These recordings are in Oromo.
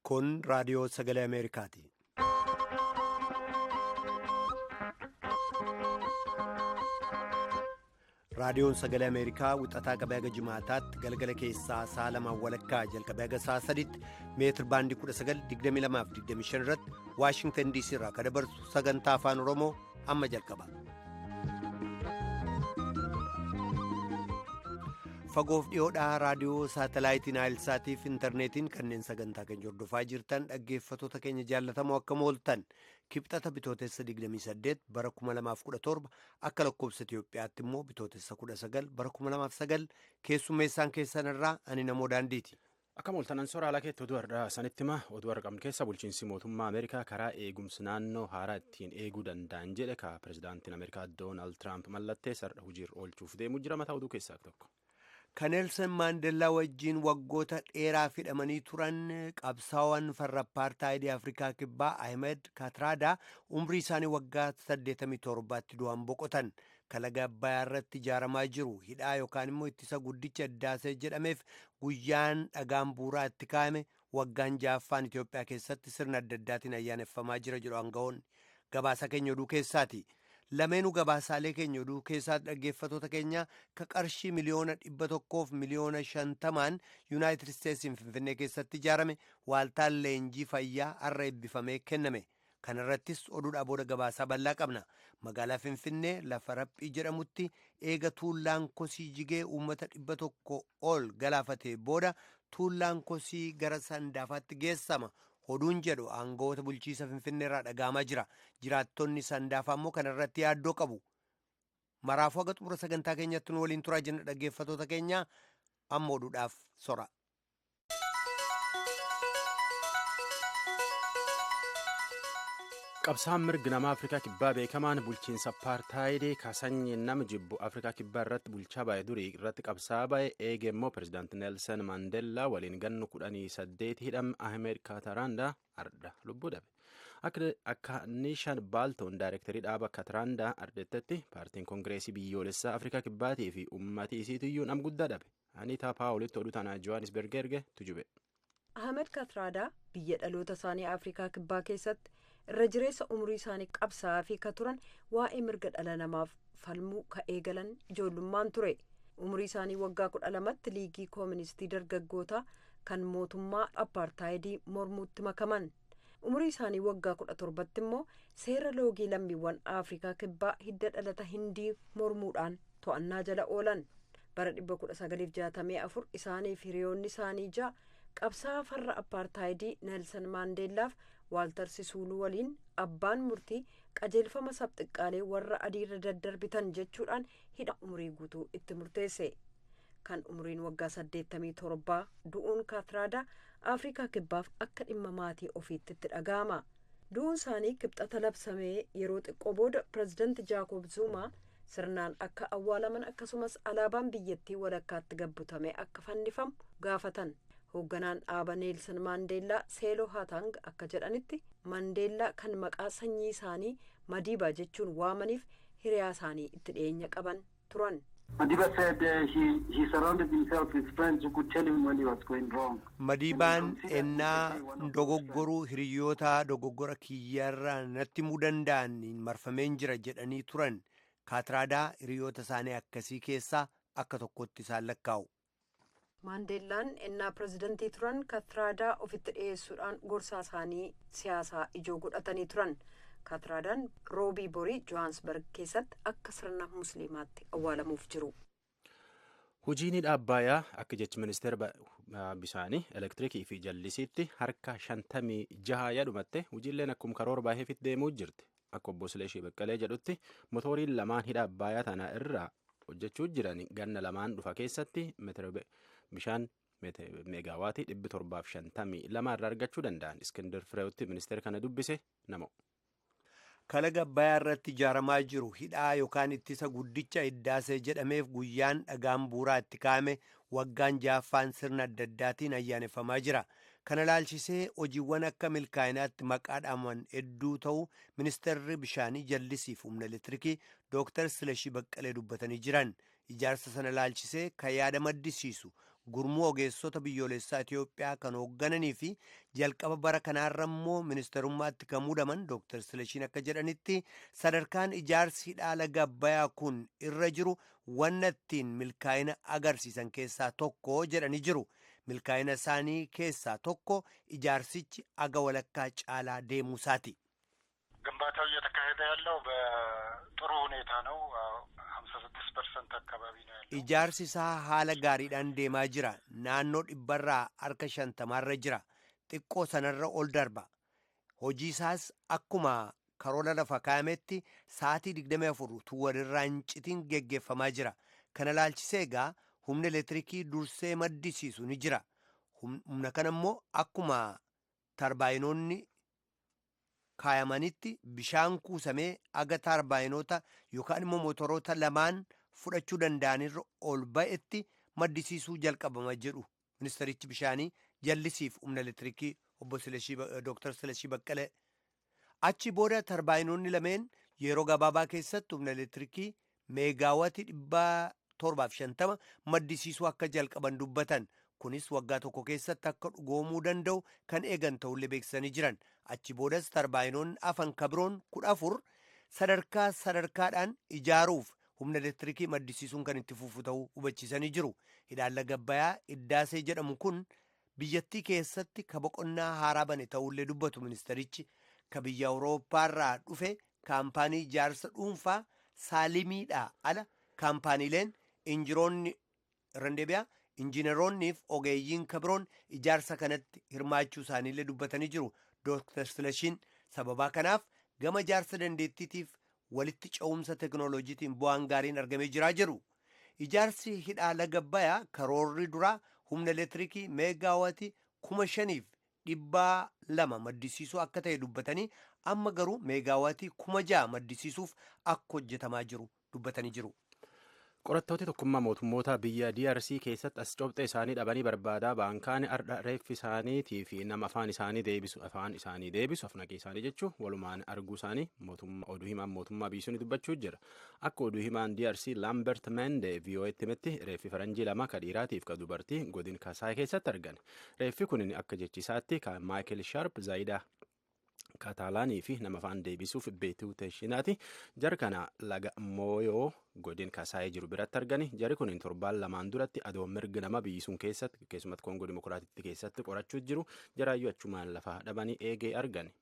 Kun raadiyoo sagalee Ameerikaati. Raadiyoon sagalee Ameerikaa wixataa qabee haga jimaataatti galgala keessaa sa'a lamaan walakkaa jalqabee haga sa'a sadiitti meetir baandii 19,2225 irratti Waashingtan DC irraa kan dabarsu sagantaa afaan Oromoo amma jalqaba. Fagoof dhiyoodhaa raadiyoo saatalaayitiin Aayilsaatiif intarneetiin kanneen sagantaa keenya hordofaa jirtan dhaggeeffattoota keenya jaallatamoo akkam ooltan kibxata bitootessa 28 bara 2017 akka lakkoobsa Itiyoophiyaatti immoo bitootessa 19 bara 2009 keessummeessaan keessan irraa ani namoo daandiiti. Akkam ooltan ansoora alaa keetti oduu har'aa sanitti hima. Oduu har'a qabnu keessa bulchiinsi mootummaa Ameerikaa karaa eegumsi naannoo haaraa ittiin eeguu danda'an jedhe ka pirezidaantiin Ameerikaa Doonaald Tiraamp mallattee sarara hojiirra oolchuuf deemu jira. Mataa oduu keessaa tokko. Kan Neelsan Maandeellaa wajjiin waggoota dheeraaf hidhamanii turan qabsaawwan farra apartaayidii Afrikaa Kibbaa Ahmed Katraadaa umrii isaanii waggaa 87tti du'an boqotan. Kalaga Abbayyaa irratti ijaaramaa jiru hidhaa yookaan immoo ittisa guddicha Iddaasee jedhameef guyyaan dhagaan bu'uuraa itti kaa'ame waggaan ja'affaan Itoophiyaa keessatti sirna adda addaatiin ayyaaneffamaa jira jedhu aangawoonni. Gabaasa keenya oduu keessaati. Lameenuu gabaasaalee keenya oduu keessaa dhaggeeffattoota keenya ka qarshii 1,150,000,000 yuunaayitid isteetsiin Finfinnee keessatti ijaarame waaltaan leenjii fayyaa har'a eebbifamee kenname. Kana irrattis oduudhaa booda gabaasaa bal'aa qabna. Magaalaa Finfinnee lafa Raphii jedhamutti eega tuullaan kosii jigee uummata 100 ol galaafatee booda tuullaan kosii gara Sandaafaatti geessama. Oduun jedhu aangawoota bulchiisa Finfinnee irraa dhaga'amaa jira. Jiraattonni Sandaafaa immoo kana irratti yaaddoo qabu. Maraafuu haga xumura sagantaa keenyatti nu waliin turaa jenna dhaggeeffattoota keenya amma oduudhaaf sora. Qabsaan mirgi nama Afrikaa Kibbaa beekamaan bulchiinsa apartaayidii kasanyii nama jibbu Afrikaa Kibbaa irratti bulchaa baay'ee durii irratti qabsaa baay'ee eege immoo pirezidaanti Neelsan Maandeellaa waliin gannu 18 hidhame Ahmed Kataraandaa ardha lubbuu dhabe. Akka Nishan Baaltoon daayirektarii dhaaba Kataraandaa ardettetti paartiin kongireesii biyyoolessaa Afrikaa Kibbaatii fi uummatii isiitiyyuu nam guddaa dhabe. Aniitaa Paawulitti oduu tanaa Johannesburg erge tujube. Ahmed Katraadaa biyya dhaloota isaanii Afrikaa Kibbaa keessatti irra jireessa umurii isaanii qabsaa'aa fi ka turan waa'ee mirga dhala namaaf falmuu ka eegalan ijoollummaan ture. Umurii isaanii waggaa 12tti liigii kooministii dargaggootaa kan mootummaa apartaayidii mormuutti makaman. Umurii isaanii waggaa 17tti immoo seera loogii lammiiwwan Afrikaa Kibbaa hidda dhalata Hindii mormuudhaan to'annaa jala oolan. Bara 1964 isaaniif hiriyoonni isaanii ja'a qabsaa'aa farra apartaayidii Neelsan Maandeellaaf Waaltar Sisuuluu waliin abbaan murtii qajeelfama sabxiqqaalee warra adiirra daddarbitan jechuudhaan hidha umurii guutuu itti murteesse. Kan umuriin waggaa 87 du'uun Katraadaa Afrikaa Kibbaaf akka dhimma maatii ofiitti itti dhaga'ama. Du'uun isaanii kibxata labsamee yeroo xiqqoo booda pirezidaanti Jaakob Zuumaa sirnaan akka awwaalaman akkasumas alaabaan biyyattii walakkaatti gabbutamee akka fannifamu gaafatan. Hoogganaan dhaaba Neelsan Maandeellaa Seeloo Haatang akka jedhanitti Maandeellaa kan maqaa sanyii isaanii Madiibaa jechuun waamaniif hiriyaa isaanii itti dhiyeenya qaban turan. Madiibaan ennaa dogoggoruu hiriyoota dogoggora kiyyarraa natti himuu danda'an marfameen jira jedhanii turan. Kaatiraadaa hiriyoota isaanii akkasii keessaa akka tokkotti isaan lakkaa'u. Maandeellaan ennaa pirezidantii turan Katraadaa ofitti dhiyeessuudhaan gorsaa isaanii siyaasaa ijoo godhatanii turan. Katraadaan roobii borii Johaansbarg keessatti akka sirna musliimaatti awwaalamuuf jiru. Hojiin hidha Abbayyaa akka jechi ministeera bisaanii elektirikii fi jallisiitti harka 56 yaadumatte hojiileen akkuma karoora baay'eefitti deemuu jirti. Akka obbo Sileeshii Baqqalee jedhutti motoriin lamaan hidha Abbayyaa tana irraa hojjechuu jiran ganna lamaan dhufa keessatti bishaan meegaawaatii 752 irraa argachuu danda'an. Iskindar Fireewutti ministeera kana dubbise namo. Kalaga Abbayyaa irratti ijaaramaa jiru hidhaa yookaan ittisa guddicha Iddaasee jedhameef guyyaan dhagaan bu'uuraa itti kaa'ame waggaan ja'affaan sirna adda addaatiin ayyaaneffamaa jira. Kana ilaalchisee hojiiwwan akka milkaa'inaatti maqaa dhaaman hedduu ta'uu ministeerri bishaanii jallisiif humna elektiriikii Dooktar Silashii Baqqalee dubbatanii jiran. Ijaarsa sana ilaalchisee kan yaada maddisiisu Gurmuu ogeessota biyyoolessaa Itiyoophiyaa kan hooggananii fi jalqaba bara kanaarra immoo ministerummaatti kan muudaman Dr. Sileshiin akka jedhanitti, sadarkaan ijaarsi hidhaa laga Abbayyaa kun irra jiru wanna ittiin milkaa'ina agarsiisan keessaa tokko jedhanii jiru. Milkaa'ina isaanii keessaa tokko ijaarsichi aga walakkaa caalaa deemuusaati. ግንባታው እየተካሄደ ያለው በጥሩ ሁኔታ ነው። 56% አካባቢ ነው ያለው። Ijaarsi isaa haala gaariidhaan deemaa jira. Naannoo 50%rra jira. Xiqqoo sanarra ol darba. Hojii isaas akkuma karoora lafa kaa'ametti sa'aatii 24 utuu walirraa hin citin geggeeffamaa jira. Kana laalchisee egaa humna elektiriikii dursee maddisiisu ni jira. Humna kana immoo akkuma tarbaayinoonni kaayamanitti bishaan kuusamee aga tarbaayinoota yookaan immoo motoroota lamaan fudhachuu danda'anirra ol ba'etti maddisiisuu jalqabama jedhu ministerichi bishaanii, jallisiif humna elektiriikii obbo Dr. Silashii Baqqalee. Achi booda tarbaayinoonni lameen yeroo gabaabaa keessatti humna elektiriikii meegaawatii 750 maddisiisuu akka jalqaban dubbatan. Kunis waggaa tokko keessatti akka dhugoomuu danda'u kan eegan ta'ullee beeksisanii jiran. Achi boodas tarbaayinoonni afan kabiroon 14 sadarkaa sadarkaadhaan ijaaruuf humna elektiriikii maddisiisuun kan itti fufu ta'uu hubachiisanii jiru. Hidhaan laga Abbayyaa Iddaasee jedhamu kun biyyattii keessatti ka boqonnaa haaraa bane ta'ullee dubbatu ministerichi. Ka biyya Awurooppaarraa dhufe kaampaanii ijaarsa dhuunfaa Saalimiidhaa ala kaampaaniileen injiroonni randeebiyaa injiinaroonniif ogeeyyiin kabiroon ijaarsa kanatti hirmaachuu isaaniillee dubbatanii jiru. Dr. Silashiin sababaa kanaaf gama ijaarsa dandeettiitiif walitti ce'umsa teknooloojiitiin bu'aan gaariin argamee jiraa jedhu. Ijaarsi hidhaa laga Abbayyaa karoorri duraa humna elektiriikii meegaawatii 5,200 maddisiisuu akka ta'e dubbatanii, amma garuu meegaawatii 6,000 maddisiisuuf akka hojjetamaa jiru dubbatanii jiru. Qorattooti tokkummaa mootummoota biyya DRC keessatti as cobxee isaanii dhabanii barbaadaa baankaan ardha reeffi isaaniitii fi nama afaan isaanii deebisu afnaqii isaanii jechuun walumaan arguu isaanii mootummaa oduu himaan mootummaa biisuun dubbachuu jira. Akka oduu himaan DRC Lambert Mende VOAtti himetti, reeffi faranjii lama ka dhiiraatiif ka dubartii godin Kasaay keessatti argan. Reeffi kun akka jechisaatti ka Maayikel Sharp, Zaayidaa Kaataalaanii fi nama afaan deebisuuf Beetuu Teeshinaati. Jara kana laga Mooyoo godin Kasaayee jiru biratti argani. Jari kun torbaan lamaan duratti adoo mirga nama biyyisuun keessatti, keessumatti Koongoo Dimokiraatitti keessatti qorachuu jiru, jaraayyuu achumaan lafaa dhabanii eegee argani.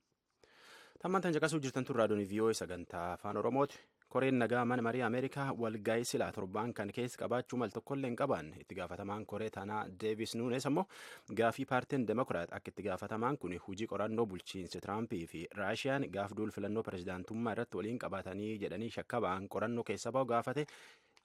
Tammantan caqasuu jirtan tun raadiyoon VOA sagantaa Afaan Oromooti. Koreen nagaa mana marii Ameerikaa walgaa'ii silaa torbaan kan keessa qabaachuu mal tokkollee hin qabaanne. Itti gaafatamaan koree tanaa Deevis Nuunes ammoo gaafii paartiin Demokiraat akka itti gaafatamaan kun hojii qorannoo bulchiinsa Tiraampii fi Raashiyaan gaaf duul filannoo pirezidaantummaa irratti waliin qabaatanii jedhanii shakka ba'an qorannoo keessa ba'u gaafate,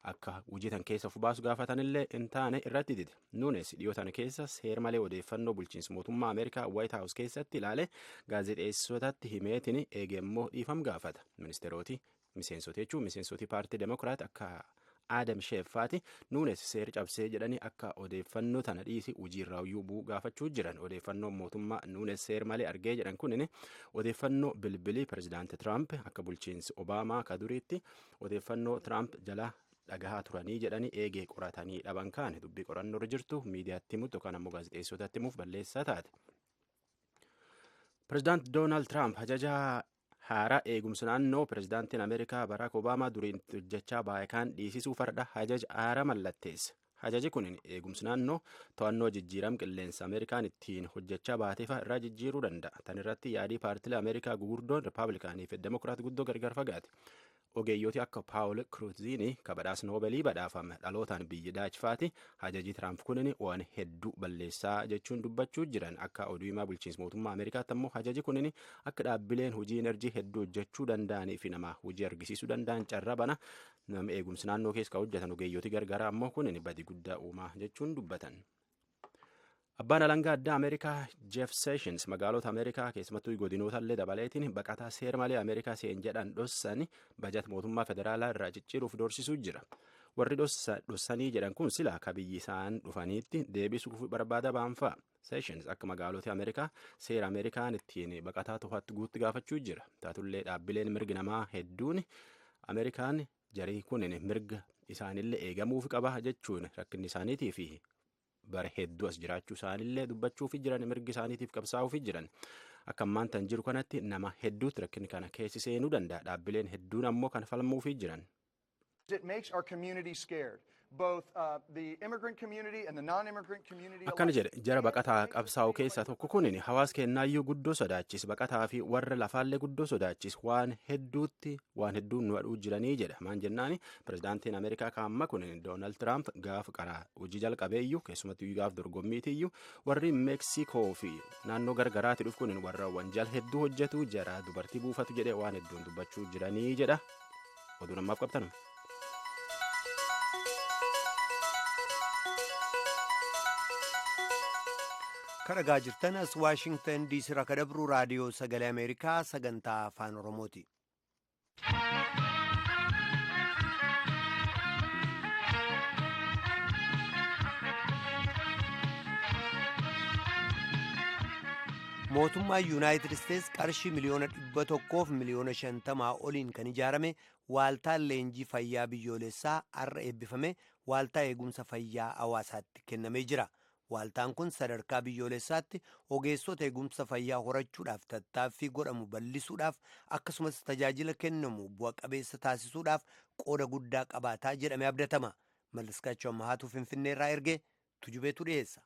akka hojii tan keessa of baasu gaafatanillee hin taane irratti dide. Nuunes dhiyoo tan keessa seer malee odeeffannoo bulchiinsa mootummaa Ameerikaa White House keessatti ilaale gaazexeessotatti himeetiin eege immoo dhiifam gaafata. Ministeeroti, miseensota jechuun miseensoti paartii Demokiraat akka Adam Sheeffaati Nuunes seera cabsee jedhanii akka odeeffannoo tana dhiisi hojiirraa bu'uu gaafachuu jiran. Odeeffannoo mootummaa Nuunes seer malee argee jedhan kunin odeeffannoo bilbilii pirezidaanti Tiraamp akka bulchiinsi Obaamaa ka duriitti odeeffannoo Tiraamp jala dhagahaa turanii jedhanii eegee qoratanii dhaban kaan dubbii qorannoo irra jirtu miidiyaatti himutu yookaan ammoo gaazexeessotatti himuuf balleessaa taate. Pirezidaant Doonaald Tiraamp ajaja haaraa eegumsa naannoo pirezidaantiin Ameerikaa Baraak Obaamaa duriin hojjechaa baay'ee kaan dhiisisuu farda ajaja haaraa mallatteesse. Ajaji kun eegumsi naannoo to'annoo jijjiiram qilleensa Ameerikaan ittiin hojjechaa baateefa irraa jijjiiruu danda'a. Tan irratti yaadii paartilee Ameerikaa gugurdoon Rippaabilikaanii fi Demokiraat guddoo gargar fagaate. Ogeeyyooti akka Paawul Kruutziini ka badhaasa Noobeelii badhaafame dhalootaan biyya Daachfaati ajajii Tiraamp kunin waan hedduu balleessaa jechuun dubbachuu jiran. Akka oduu himaa bulchiinsa mootummaa Ameerikaatti ammoo ajaji kunin akka dhaabbileen hojii enerjii hedduu hojjechuu danda'anii fi nama hojii argisiisuu danda'an carraa bana. Nama eegumsi naannoo keessa hojjetan ogeeyyooti gargaraa ammoo kunin badii guddaa uumaa jechuun dubbatan. Abbaan alangaa addaa Ameerikaa Jeff Sessions magaalota Ameerikaa, keessumattuu godinoota illee dabaleetiin, baqataa seera malee Ameerikaa seen jedhan dhossan bajata mootummaa federaalaa irraa cicciruuf doorsisuu jira. Warri dhossanii jedhan kun sila akka biyyi isaan dhufaniitti deebisuuf barbaada ba'an fa'a. Sessions akka magaalota Ameerikaa seera Ameerikaan ittiin baqataa to'attu guutti gaafachuu jira. Taatullee dhaabbileen mirgi namaa hedduun Ameerikaan jarii kunin mirga isaanillee eegamuuf qaba jechuun rakkinni isaaniitii fi Bara hedduu as jiraachuu isaaniillee dubbachuufi jiran, mirgi isaaniitiif qabsaa'uufi jiran. Akka ammaan tan jiru kanatti nama hedduutti rakkinni kana keessi seenuu danda'a. Dhaabbileen hedduun ammoo kan falmuufi jiran. It makes our community scared, both the immigrant community and the non-immigrant community. Akkana jedhe jara baqataa qabsaa'u keessaa tokko kunin hawaasa kennaayyuu guddoo sodaachis, baqataa fi warra lafaallee guddoo sodaachis, waan hedduutti waan hedduun nu aduu jiranii jedha. Maan jennaani pirezidaantiin Ameerikaa kaamma kunin Doonaald Tiraamp gaaf qaraa hojii jalqabeeyyuu, keessumattuu gaaf dorgommiitiyyuu, warri Meeksikoo fi naannoo gargaraatti dhufu kunin warra wanjal hedduu hojjetu, jara dubartii buufatu jedhee waan hedduun dubbachuu jiranii jedha. Oduu namaaf qabtanu. Kan dhagaa jirtan as Waashingtan Diisii irraa kadabru Raadiyoo Sagalee Ameerikaa sagantaa Afaan Oromooti. Mootummaa Yuunaayitid Isteets qarshii 150,000,000 oliin kan ijaarame waaltaan leenjii fayyaa biyyoolessaa har'a eebbifame waaltaa eegumsa fayyaa hawaasaatti kennamee jira. Waaltaan kun sadarkaa biyyoolessaatti ogeessota eegumsa fayyaa horachuudhaaf tattaaffii godhamu bal'isuudhaaf, akkasumas tajaajila kennamu bu'a qabeessa taasisuudhaaf qooda guddaa qabaataa jedhamee abdatama. Mallaskaachuu Ammahaatu Finfinneerraa ergee, Tujubeetu dhiyeessa.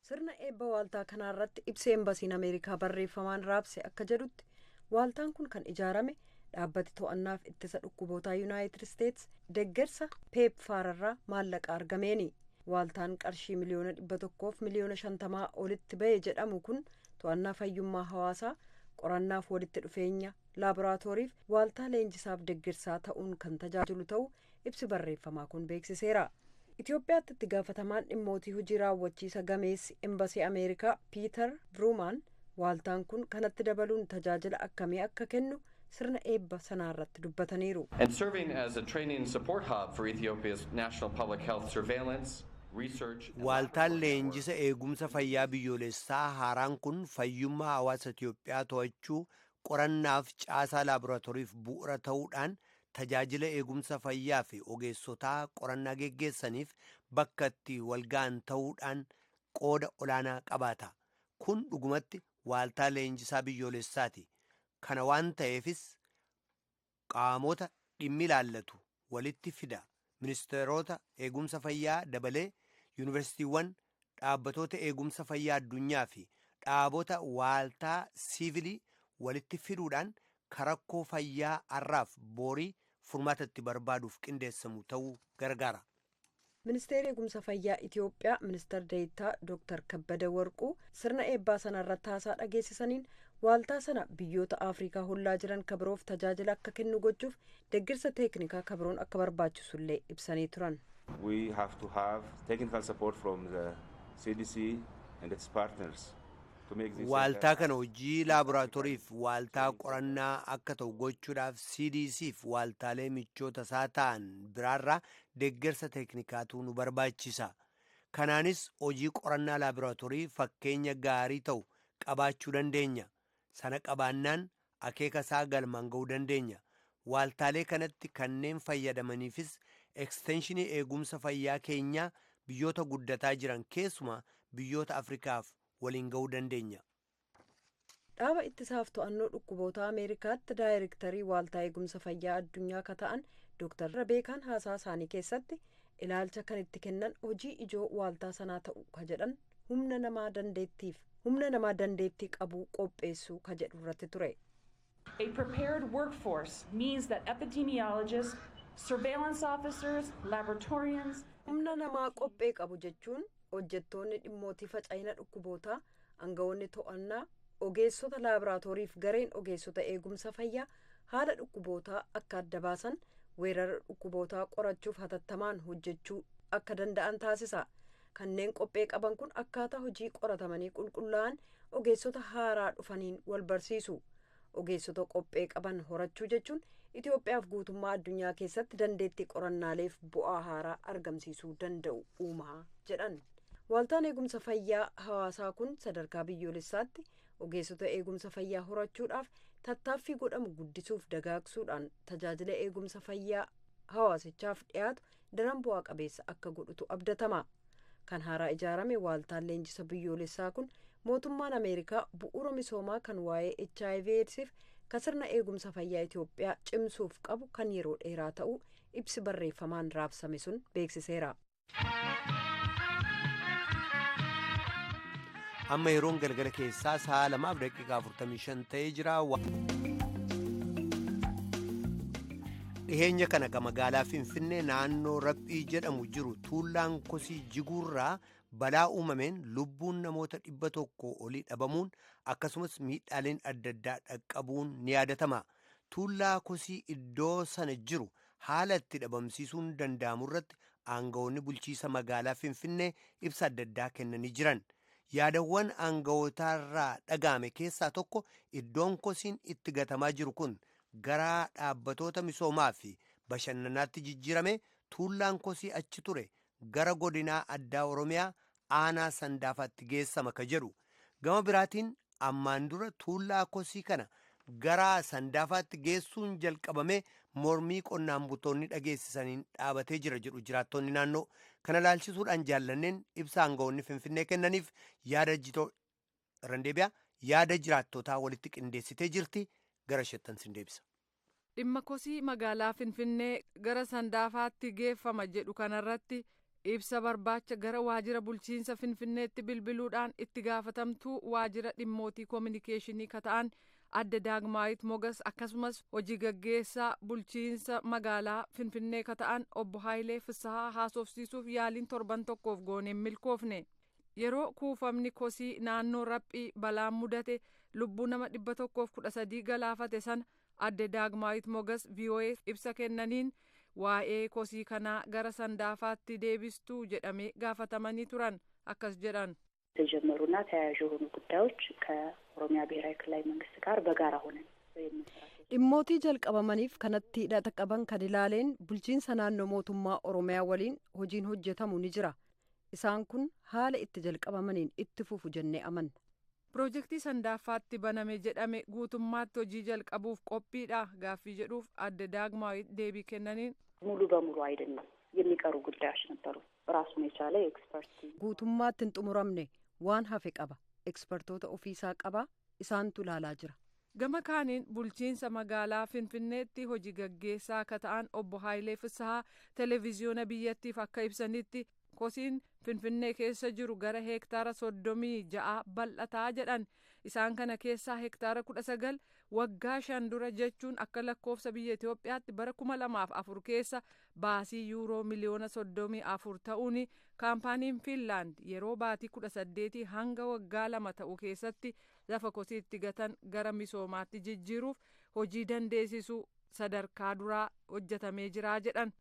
Sirna eebba waaltaa kanaarratti ibsa embasiin Ameerikaa barreeffamaan raabse akka jedhutti, waaltaan kun kan ijaarame dhaabbati to'annaaf ittisa dhukkubootaa Yuunaayitid Isteets deggersa PEPFARarraa maallaqa argameeni. Waaltaan qarshii 150,000,000 olitti ba'e jedhamu kun to'annaa fayyummaa hawaasaa, qorannaaf walitti dhufeenya laaboraatooriif waaltaa leenjisaaf deggersaa ta'uun kan tajaajilu ta'uu ibsi barreeffamaa kun beeksiseera. Itoophiyaatti itti gaafatamaan dhimmootii hojii raawwachiisa gameessi embasii Ameerikaa Piitar Vruumaan waaltaan kun kanatti dabaluun tajaajila akkamii akka kennu sirna eebba sanaarratti dubbataniiru. And serving as a training and support hub for Ethiopia's national public health surveillance, research and Waaltaan leenjisa eegumsa fayyaa biyyoolessaa haaraan kun fayyummaa hawaasa Itoophiyaa to'achuu, qorannaaf caasaa laaboraatooriif bu'uura ta'uudhaan tajaajila eegumsa fayyaa fi ogeessotaa qorannaa geggeessaniif bakka itti walga'an ta'uudhaan qooda olaanaa qabaata. Kun dhugumatti waaltaa leenjisaa biyyoolessaati. Kana waan ta'eefis qaamota dhimmi ilaallatu walitti fida. Ministeerota eegumsa fayyaa dabalee yuunivarsiitiiwwan, dhaabbatoota eegumsa fayyaa addunyaa fi dhaabota waaltaa siivilii walitti fiduudhaan karakkoo fayyaa har'aaf boorii furmaata itti barbaaduuf qindeessamu ta'uu gargaara. Ministeerri eegumsa fayyaa Itoophiyaa ministeer deettaa Dooktar Kabbada Warquu sirna eebbaa sana irratti haasaa dhageessisaniin, waaltaa sana biyyoota Afrikaa hollaa jiran kabiroof tajaajila akka kennu gochuuf deeggarsa teeknikaa kabiroon akka barbaachisullee ibsanii turan. We have to have technical support from the CDC and its partners to make this Waaltaa kana hojii laaboraatooriif waaltaa qorannaa akka ta'u gochuudhaaf CDC fi waaltaalee michoota isaa ta'an biraarraa deeggarsa teeknikaatu nu barbaachisa. Kanaanis hojii qorannaa laaboraatoorii fakkeenya gaarii ta'u qabaachuu dandeenya. Sana qabaannaan akeeka isaa galmaan ga'uu dandeenya. Waaltaalee kanatti kanneen fayyadamaniifis ekstenshinii eegumsa fayyaa keenyaa biyyoota guddataa jiran, keessumaa biyyoota Afrikaaf waliin ga'uu dandeenya. Dhaaba ittisaaf to'annoo dhukkuboota Ameerikaatti daayirektarii waaltaa eegumsa fayyaa addunyaa akka ta'an Dooktar Rabeekaan haasaa isaanii keessatti ilaalcha kan itti kennan hojii ijoo waaltaa sanaa ta'u ka jedhan humna namaa dandeettii qabu qopheessuu ka jedhu irratti ture. A prepared workforce means that epidemiologists, surveillance officers, laboratorians, Humna namaa qophee qabu jechuun hojjettoonni dhimmootii faca'ina dhukkubootaa, aangawoonni to'annaa, ogeessota laaboraatooriif gareen ogeessota eegumsa fayyaa haala dhukkubootaa akka adda baasan, weerara dhukkubootaa qorachuuf hatattamaan hojjechuu akka danda'an taasisa. Kanneen qophee qaban kun akkaataa hojii qoratamanii qulqullaa'an ogeessota haaraa dhufaniin wal barsiisu. Ogeessota qophee qaban horachuu jechuun Itoophiyaaf guutummaa addunyaa keessatti dandeettii qorannaaleef bu'aa haaraa argamsiisuu danda'u uumaa jedhan. Waaltaan eegumsa fayyaa hawaasaa kun sadarkaa biyyoolessaatti ogeessota eegumsa fayyaa horachuudhaaf tattaaffii godhamu guddisuuf dagaagsuudhaan tajaajila eegumsa fayyaa hawaasichaaf dhiyaatu daran bu'aa qabeessa akka godhutu abdatama. Kan haaraa ijaarame waaltaan leenjisa biyyoolessaa kun mootummaan Ameerikaa bu'uura misoomaa kan waa'ee HIV AIDSiif ka sirna eegumsa fayyaa Itoophiyaa cimsuuf qabu kan yeroo dheeraa ta'uu ibsi barreeffamaan raabsame sun beeksiseera. Amma yeroon galgala keessaa sa'a 2:45 ta'ee jira. Dhiheenya kana magaalaa Finfinnee naannoo Raphii jedhamu jiru tuullaan kosii jiguurraa balaa uumameen lubbuun namoota 100 olii dhabamuun akkasumas miidhaaleen adda addaa dhaqqabuun ni yaadatama. Tuullaa kosii iddoo sana jiru haala itti dhabamsiisuun danda'amu irratti aangawoonni bulchiisa magaalaa Finfinnee ibsa adda addaa kennanii jiran. Yaadawwan aangawootaarraa dhaga'ame keessaa tokko iddoon kosiin itti gatamaa jiru kun gara dhaabbatoota misoomaa fi bashannanaatti jijjiirame, tuullaan kosii achi ture gara godinaa addaa Oromiyaa aanaa Sandaafaatti geessama ka jedhu. Gama biraatiin ammaan dura tuullaa kosii kana gara Sandaafaatti geessuun jalqabame mormii qonnaan bultoonni dhageessisaniin dhaabatee jira jedhu jiraattonni naannoo. Kana laalchisuudhaan jaallanneen ibsa aangawoonni Finfinnee kennaniif yaada yaada jiraattootaa walitti qindeessitee jirti. Gara shettan sin deebisa. Dhimma kosii magaalaa Finfinnee gara Sandaafaatti geeffama jedhu kanarratti ibsa barbaacha gara waajjira bulchiinsa Finfinneetti bilbiluudhaan itti gaafatamtuu waajjira dhimmootii koominikeeshinii ka ta'an adde Daagmaayit Mogas, akkasumas hojii gaggeessaa bulchiinsa magaalaa Finfinnee ka ta'an obbo Haayilee Fissahaa haasofsiisuuf yaaliin torban tokkoof gooneen milkoofne. Yeroo kuufamni kosii naannoo Raphii balaan mudate lubbuu nama 113 galaafate sana adde Daagmaayit Mogas VOA ibsa kennaniin waa'ee kosii kanaa gara Sandaafaatti deebistuu jedhamee gaafatamanii turan, akkas jedhan. የተጀመሩና ተያያዥ የሆኑ ጉዳዮች ከኦሮሚያ ብሔራዊ ክልላዊ መንግስት ጋር በጋራ ሆነን Dhimmootii jalqabamaniif kanatti hidhata qaban kan ilaaleen bulchiinsa naannoo mootummaa Oromiyaa waliin hojiin hojjetamu ni jira. Isaan kun haala itti jalqabamaniin itti fufu jennee amanna. Piroojeektii Sandaaffaatti baname jedhame guutummaatti hojii jalqabuuf qophiidha gaaffii jedhuuf adde Daagmaawit deebii kennaniin. ሙሉ በሙሉ አይደለም፣ የሚቀሩ ጉዳዮች ነበሩ። ራሱን የቻለ የኤክስፐርት Guutummaatti hin xumuramne, waan hafe qaba. Ekspertoota ofiisaa qaba, isaantu ilaalaa jira. Gama kaaniin bulchiinsa magaalaa Finfinneetti hojii gaggeessaa akka ta'an obbo Haayilee Fissahaa televiziyoona biyyattiif akka ibsanitti, kosiin Finfinnee keessa jiru gara heektaara 36 bal'ataa jedhan. Isaan kana keessaa heektaara 19 waggaa 5 dura, jechuun akka lakkoofsa biyya Itoophiyaatti bara 2004 keessa, baasii yuuroo miliyoona 34 ta'uun kaampaaniin Fiinlaand yeroo baatii 18 hanga waggaa 2 ta'u keessatti lafa kosiitti gatan gara misoomaatti jijjiiruuf hojii dandeessisuu sadarkaa duraa hojjetamee jira jedhan.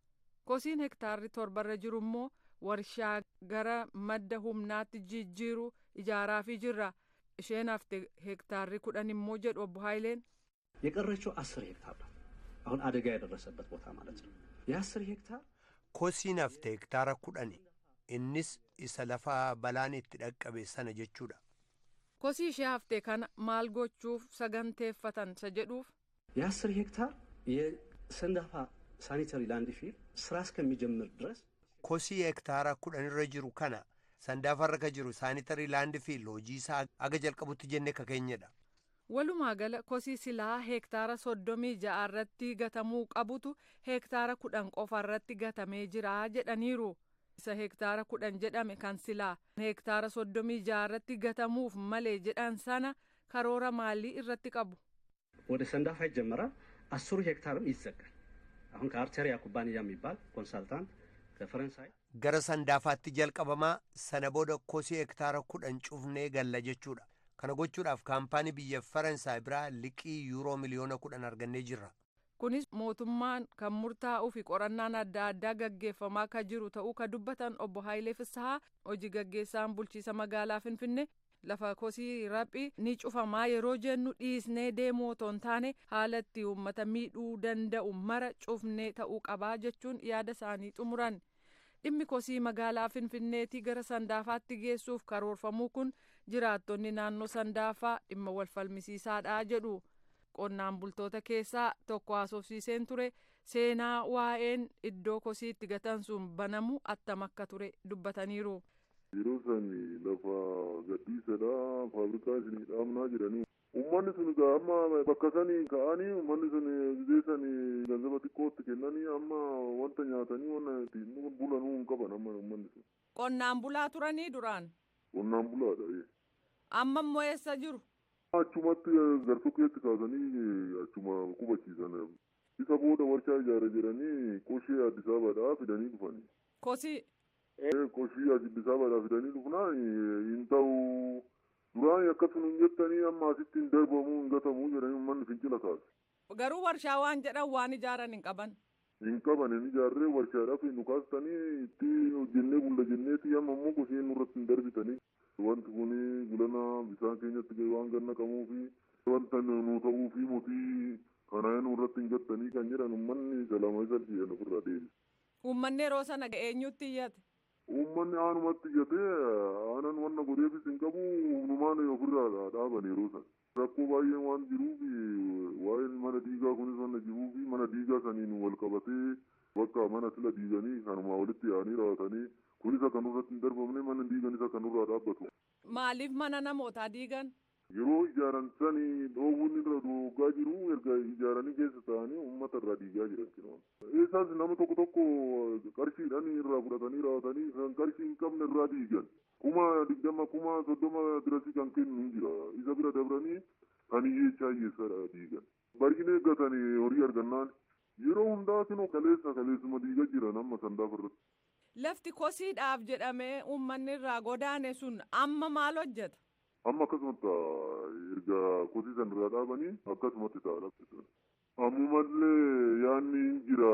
Kosiin hektaarri 7rra jiru immoo warshaa gara madda humnaatti jijjiiru ijaaraafii jirra. Isheen hafte hektaarri 10 immoo, jedhu obbo Haayileen. የቀረችው 10 ሄክታር ናት። አሁን አደጋ የደረሰበት ቦታ ማለት ነው። የ10 ሄክታር Kosiin hafte hektaara 10, innis isa lafa balaan itti dhaqqabe sana jechuudha. Kosii ishee hafte kana maal gochuuf saganteeffatan isa jedhuuf. የ10 ሄክታር የሰንዳፋ ሳኒተሪ ላንድፊል ስራ እስከሚጀምር ድረስ Kosii hektaara 10rra jiru kana Sandaafarra ka jiru sanitary landfill hojii isaa aga jalqabutti jenne ka keenyadha. Walumaa gala kosii silaa heektaara 36 irratti gatamuu qabutu heektaara 10 qofa irratti gatamee jira jedhaniiru. Isa heektaara 10 jedhame kan silaa heektaara 36 irratti gatamuuf malee jedhan sana karoora maalii irratti qabu? ወደ ሰንዳፋ ይጀመራል። 10ሩ ሄክታርም ይዘጋል። አሁን ከአርቴሪያ ኩባንያ የሚባል ኮንሳልታንት ከፈረንሳይ Gara Sandaafaatti jalqabamaa, sana booda kosii hektaara 10 cufnee galla jechuudha. Kana gochuudhaaf kaampaanii biyya Faransaay biraa liqii yuuroo miliyoona 10 argannee jirra. Kunis mootummaan kan murtaa'uu fi qorannaan adda addaa gaggeeffamaa ka jiru ta'uu ka dubbatan obbo Haayilee Fissahaa, hojii gaggeessaan bulchiisa magaalaa Finfinnee, lafa kosii Raphii ni cufamaa yeroo jennu dhiisnee deemuu otoo hin taane haala itti uummata miidhuu danda'u mara cufnee ta'uu qabaa jechuun yaada isaanii xumuran. Dhimmi kosii magaalaa Finfinneetii gara Sandaafaatti geessuuf karoorfamuu kun jiraattonni naannoo Sandaafaa dhimma wal falmisiisaadha jedhu. Qonnaan bultoota keessaa tokko haasofsiiseen ture, seenaa waa'een iddoo kosiitti gatan sun banamu attam akka ture dubbataniiru. Yeroo san lafa gadhiisadha faabrikaa isinii dhaabnaa jedhanii. Uummanni sun egaa amma bakka sanii ka'anii uummanni sun gizee sanii ganzaba xiqqootti kennanii amma wanta nyaatanii wanna ittiin bulanuu hin qaban amma uummanni sun. Qonnaan bulaa turanii duraan? Qonnaan bulaadha. Amma immoo eessa jiru? Achumatti gartokkeetti kaasanii achuma qubachiisan. Isa booda warshaa ijaara jedhanii qoshee Addis Ababaadhaa fidanii dhufanii. Kosii? Qoshii Addis Ababaadhaa fidanii dhufnaan hin ta'u. Duraan akkasuma hin jettanii amma asitti hin darbamuu hin gatamuu jedhanii uummanni fincila kaase. Garuu warshaa waan jedhan waan ijaaran hin qaban. Hin qaban hin ijaarree warshaadhaaf nu kaastanii itti hojjennee bulla jenneeti amma immoo kosii nurratti hin darbitanii. Wanti kun gulana bisaan keenyatti waan gannaqamuu fi wanta nu ta'uu fi mootii kanaa nurratti hin gattanii kan jedhan uummanni salaama isa jedhan ofirraa deebise. Uummanni yeroo sana eenyutti iyyate? Uummanni aanumatti iyyatee aanan wanna godheefis hin qabu humnumaan ofirraa dhaaban yeroo sana. Rakkoo baay'een waan jiruuf waa'een mana diigaa kunis wanna jiruuf mana diigaa saniin wal qabatee bakka mana sila diiganii kanumaa walitti yaa'anii raawwatanii kunis akka nurratti hin darbamne mana diiganis akka nurraa dhaabbatu. Maaliif mana namootaa diigan? Yeroo ijaaran sanii dhoowwuun irra dhooggaa jiru erga ijaaranii keessa taa'anii uummata irraa diigaa jiran kinoon. Eessaas nama tokko tokko qarshiidhaan irraa fudhatanii raawwatanii kan qarshii hin qabne irraa diigan. 20,000 30,000 dirasii kan kennu hin jira. Isa bira dabranii kan hiyyeechaa hiyyeessaa diigan. Baay'ina eeggatanii horii argannaan yeroo hundaa kinoo kaleessa kaleessuma diigaa jiran amma Sandaafa irratti. Lafti kosiidhaaf jedhamee uummanni irraa godaane sun amma maal hojjeta? Amma akkasumatti erga kosii san irraa dhaabanii akkasumatti ta'a lafti sun. Ammumallee yaadni hin jira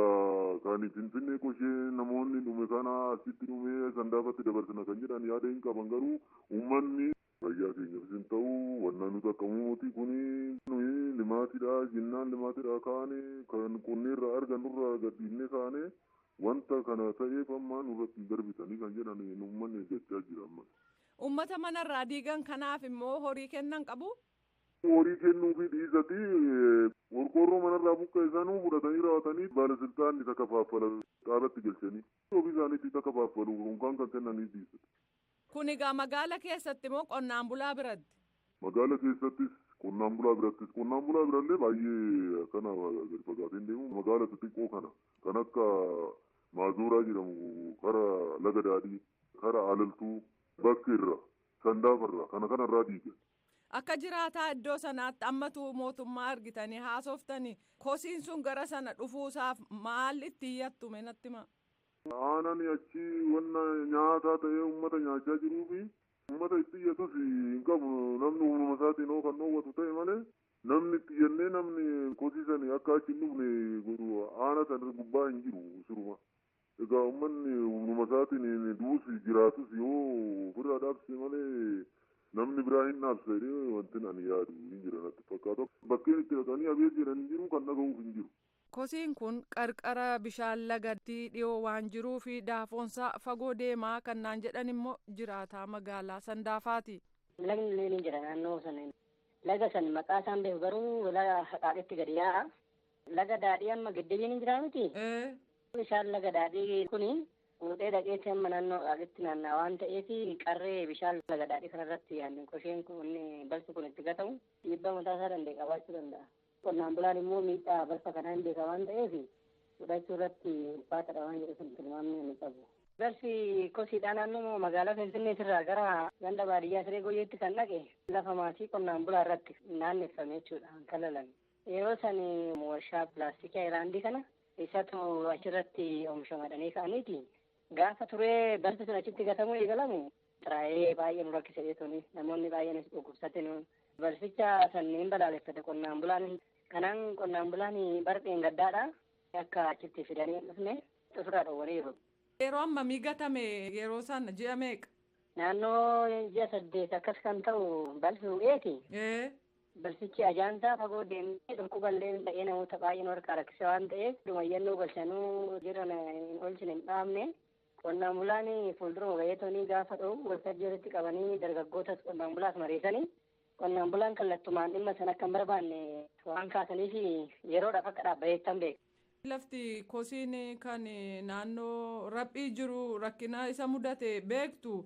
kan Finfinnee qoshee namoonni dhume kana asitti dhume Sandaafatti dabarsina kan jedhan yaada hin qaban garuu uummanni fayyaa keenyaafis hin ta'u wanna nuti akka uummati kuni nuyi limaatiidha jennaan limaatiidha kaane kan qonneerraa argannurraa gadhiifnee kaane wanta kana ta'eef amma nurratti hin darbitanii kan jedhan uummanni eeggachaa jira amma. Uummata manarraa diigan kanaaf immoo horii kennan qabu? Horii kennuufi dhiisati qorqoorroo manarraa buqqeessanuu fudhatanii raawwatanii baalasiltaanni takka faaffala qaabatti galchanii ofii isaaniitti takka faaffalu unkaan kan kennanii dhiisati. Kun egaa magaala keessatti moo qonnaan bulaa biratti? Magaala keessattis qonnaan bulaa birattis qonnaan bulaa birallee baay'ee akkana gadi fagaateen deemu magaala xixiqqoo kana kan akka Maazuuraa jedhamu kara Laga Daadhii kara Alaltuu bakki irra Sandaafarra kana kanarraa diiga. Akka jiraataa iddoo sanaatti ammatu mootummaa argitanii haasoftanii kosiin sun gara sana dhufuusaaf maal itti iyyattu natti hima. Aanaan achi wanna nyaataa ta'ee uummata nyaachaa jiruu fi uummata itti iyyatus hin qabu namni uumama isaatiin hoo kan dhoowwatu ta'e malee namni itti iyyannee namni kosii sani akka achi hin dhufne godhu aana sana gubbaa hin jiru siruma. Egaa uummanni uumama isaatiin du'us jiraatus yoo ofirraa dhaabsise malee namni biraa hin dhaabsa jedhee wanti ani yaadu hin jira natti fakkaata. Bakkeen itti dhaqanii abeet jedhan hin jiru kan dhaga'uuf hin jiru. Kosiin kun qarqara bishaan lagatti dhiyoo waan jiruu fi daafoonsaa fagoo deemaa kan naan jedhan immoo jiraataa magaalaa Sandaafaati. Lagni illee ni jira naannoo sana. Laga san maqaa isaan beeku garuu laga Haqaaqitti gadi yaa'a. Laga Daadhii amma giddibiin hin jiraa miti? Bishaan laga Daadhii kuni fuudhee dhaqeetti amma naannoo Haqaaqitti naanna'a waan ta'eef qarree bishaan laga Daadhii kanarratti qosheen kun balfi kun itti gatamu dhiibbaa mataa isaa danda'e qabaachuu danda'a. Qonnaan bulaan immoo miidhaa balfa kanaa hin beeka waan ta'eef fudhachuu irratti ulfaataadha waan jedhu sun tilmaamni ni qabu. Balfi kosiidhaa naannoo magaalaa Finfinnee irraa gara ganda baadiyyaa Siree Goyyeetti kan dhaqe lafa maatii qonnaan bulaa irratti naanneffame jechuudha kan kalalame. Yeroo san warshaa pilaastikii Ayiraandii kana isatu achirratti oomishamadhanii ka'aniiti. Gaafa turee balfi sun achitti gatamuu eegalamu xiraa'ee baay'ee nu rakkise jechuun namoonni baay'een dhukkubsate nu balficha sanniin balaaleffate qonnaan bulaan. Kanaan qonnaan bulaan barqeen gaddaadha akka achitti fidanii hin dhufne ofirraa dhowwaniiru. Yeroo ammamii gatame yeroo sana ji'a meeqa? Naannoo ji'a 8 akkas kan ta'u balfi bu'eeti. Balfichi ajaansaa fagoo deemee dhukkuballee ta'ee namoota baay'een harkaa rakkise waan ta'eef dhumayyannoo galchanuu jiran hin oolchine hin dhaabne. Qonnaan bulaan fuulduruma ga'eetonni gaafa dha'u waltajjii walitti qabanii dargaggootas qonnaan bulaas mariisanii qonnaan bulaan kallattumaan dhimma sana akka hin barbaanne waan kaasaniif yeroodhaaf akka dhaabbateettan beeka. Lafti kosiin kan naannoo raphii jiru rakkina isa mudate beektu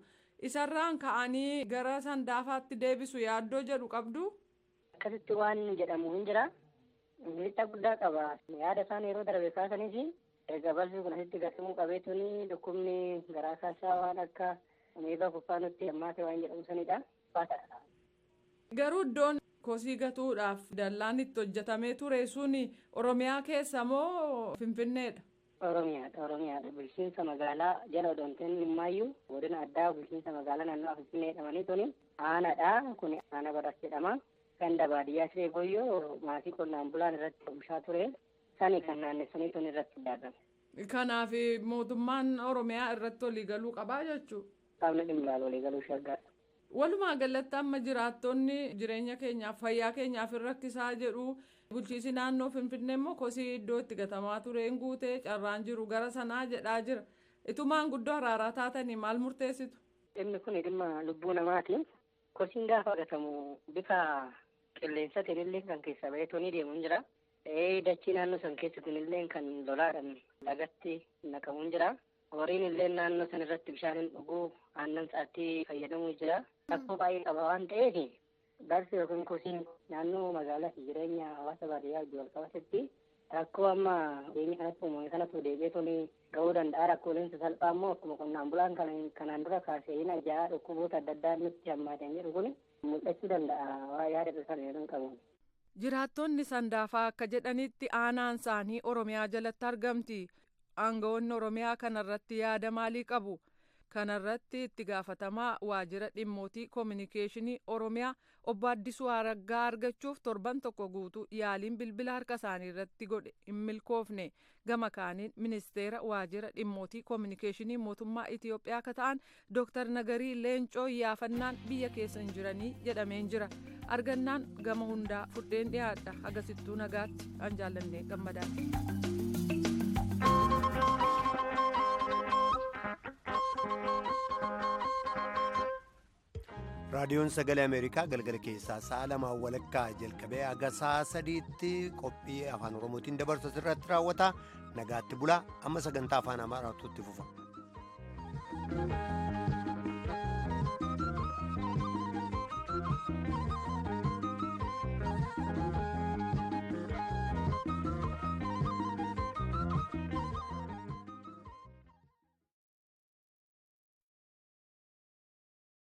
Isarraan ka'anii gara Sandaafaatti deebisu yaaddoo jedhu qabdu. Akkasitti waan jedhamu hin jira. Miidhaa guddaa qaba. Yaada isaan yeroo darbe kaasaniis egaa balfi kun asitti gatamuu qabeetuni dhukkubni garaa kaasaa waan akka ameebaa kuffaa nutti hammaate waan jedhamu sanidha. Garuu iddoon kosii gatuudhaaf dallaan itti hojjetamee ture suni Oromiyaa keessa moo Finfinneedha? Oromiyaadha. Oromiyaadha. Bulchiinsa magaalaa jala odoonteen Himmaayyuu godina addaa bulchiinsa magaalaa naannoo Finfinnee jedhamanii tuni aanaadha. Kun aana Baras jedhama. Ganda baadiyyaa Siree Gooyyoo maatii qonnaan bulaan irratti oomishaa ture. Sani kan naannessanii tuni irratti ijaarame. Kanaaf mootummaan Oromiyaa irratti waliigaluu qabaa jechuudha. Qaamni dhimmi ilaalu waliigaluu shaggaadha. Walumaa galatti amma jiraattonni jireenya keenyaaf fayyaa keenyaaf hin rakkisaa jedhu bulchiisi naannoo Finfinnee immoo kosii iddoo itti gatamaa tureen guutee carraan jiru gara sanaa jedhaa jira. Itumaan guddoo araaraa taatanii maal murteessitu? Dhimmi kun dhimma lubbuu namaati. Kosiin gaafa gatamu bifa qilleensaatiin illee kan keessaa bahee toonii deemu hin jira. Dachii naannoo san keessatti illee kan lolaadhaan lagatti naqamu hin jira. Horiin illee naannoo san irratti bishaan hin dhuguu aannan sa'aatii fayyadamuu jira. Rakkoo baay'ee qaba waan ta'eef balfi yookiin kosiin naannoo magaalaa fi jireenya hawaasa baadiyyaa wajjin wal qabatetti rakkoo amma jireenya kanatti uumame kanatu deebi'ee tolee ga'uu danda'a. Rakkooleen sasalphaa immoo akkuma qonnaan bulaan kanaan dura kaasee hin ajaa'a dhukkuboota adda addaa nutti hammaatan jedhu kun mul'achuu danda'a waa yaada sana yeroo qabu. Jiraattonni Sandaafaa akka jedhanitti aanaan isaanii Oromiyaa jalatti argamti. Aangawoonni Oromiyaa kanarratti yaada maalii qabu? Kanarratti itti gaafatamaa waajjira dhimmootii koominikeeshinii Oromiyaa obbo Addisuu Araggaa argachuuf torban tokko guutuu yaaliin bilbila harka isaanii irratti godhe hin milkoofne. Gama kaaniin ministeera waajjira dhimmootii koominikeeshinii mootummaa Itiyoophiyaa akka ta'an Dooktar Nagarii Leencoo yaafannaan biyya keessa hin jiranii jedhameen jira. Argannaan gama hundaa fudheen dhiyaadha. Agasittuu nagaatti an jaallannee gammadaadha. Raadiyoon Sagalee Ameerikaa galgala keessaa sa'a lamaan walakkaa jalqabee haga sa'a sadiitti qophii afaan Oromootiin dabarsu asirratti raawwata. Nagaatti bulaa amma sagantaa afaan Amaaraatu itti fufa.